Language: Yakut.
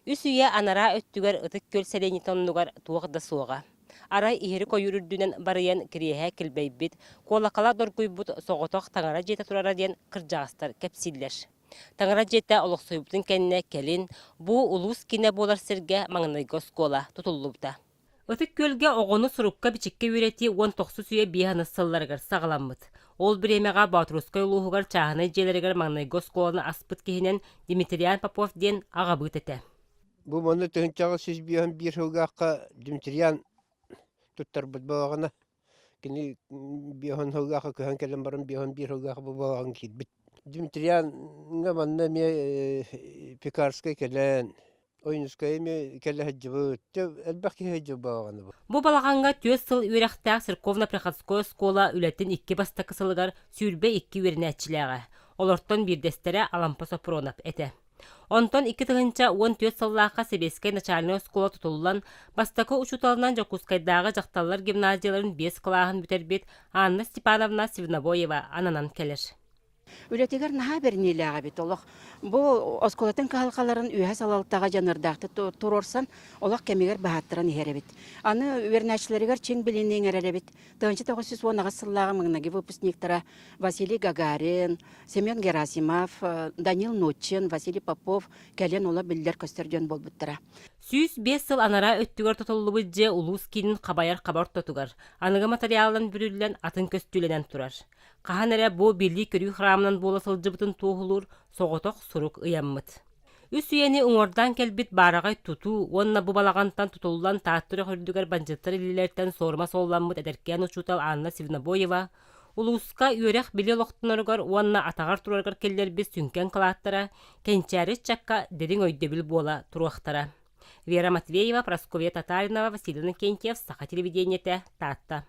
Үс үйэ анараа өттүгэр Ытык Күөл сэлиэнньэтин оннугар туох да суоҕа. Арай иһирик ойуур үрдүнэн барыйан кириэһэ килбэйбит, куолакала доргуйбут соҕотох таҥара дьиэтэ турара диэн кырдьаҕастар кэпсииллэр. Таҥара дьиэтэ олохсуйбутун кэннэ кэлин бу улуус киинэ буолар сиргэ маҥнайгы оскуола тутуллубута. Ытык Күөлгэ оҕону сурукка-бичиккэ үөрэтии уон тохсус үйэ биэс аныс сылларыгар саҕаламмыт. Ол бириэмэҕэ Боотурускай улууһугар чааһынай дьиэлэригэр маҥнайгы оскуоланы аспыт киһинэн Дмитриан Попов диэн аҕабыыт этэ. Бу манна тыһыынчаҕа 151 сылгаахха Дмитриан туттарбыт балаҕана. Кини биэһон сылгаахха көһөн кэлэн баран биэһон биир сылгаахха бу балаҕан киирбит. Дмитриаҥҥа манна эмиэ Пекарскай кэлэн Ойуунускай эмиэ кэлэ сылдьыбыт. Дьэ, элбэх киһи сылдьыбыт балаҕаны бу. Бу балаҕаҥҥа түөрт сыл үөрэхтээх церковно-приходской оскуола үлэтин икки бастакы сылыгар 22 үөрэнээччилээҕэ. Олортон биирдэстэрэ Алампа Сопронов этэ. Онтон 2014 сыллаахха сэбиэскэй начальнай оскуола тутуллан, бастакы учууталынан Дьокуускайдааҕы дьахталлар гимназияларын биэс кылааһын бүтэрбит Анна Степановна Свинобоева ананан кэлэр. Үлэтигэр наһаа бэриниилээх эбит олох. Бу оскуолатын кыһалҕаларын үөһэ салалтаҕа дьаныардаахтык туруорсан, олох кэмигэр баһааттаран иһэр эбит. Аны үөрэнээччилэригэр чиҥ билиини иҥэрэр эбит. 1998 сыллааҕы маҥнайгы выпускниктара Василий Гагарин, Семен Герасимов, Данил Нучин, Василий Попов кэлин олох биллэр-көстөр дьон буолбуттара. 105 сыл анараа өттүгэр тутуллубут дьиэ улуус киинин хабайар хаба ортотугар, аныгы матырыйаалынан бүрүллэн атын көстүүлэнэн турар. Хаһан эрэ бу билии-көрүү храмынан буола сылдьыбытын туоһулуур соҕотох сурук ыйаммыт. Үс үйэни уҥуордаан кэлбит баараҕай тутуу уонна бу балаҕантан тутуллан Таатта үрэх үрдүгэр бандьыыттар илиилэриттэн суорума суолламмыт эдэркээн учуутал Анна Свинобоева улууска үөрэх-билии олохтоноругар уонна атаҕар турарыгар киллэрбит сүҥкэн кылааттара кэнчээри ыччакка дириҥ өйдөбүл буола туруохтара. Вера Матвеева, Прасковья Татаринова, Василий Иннокентьев, Саха телевидениетэ, Таатта.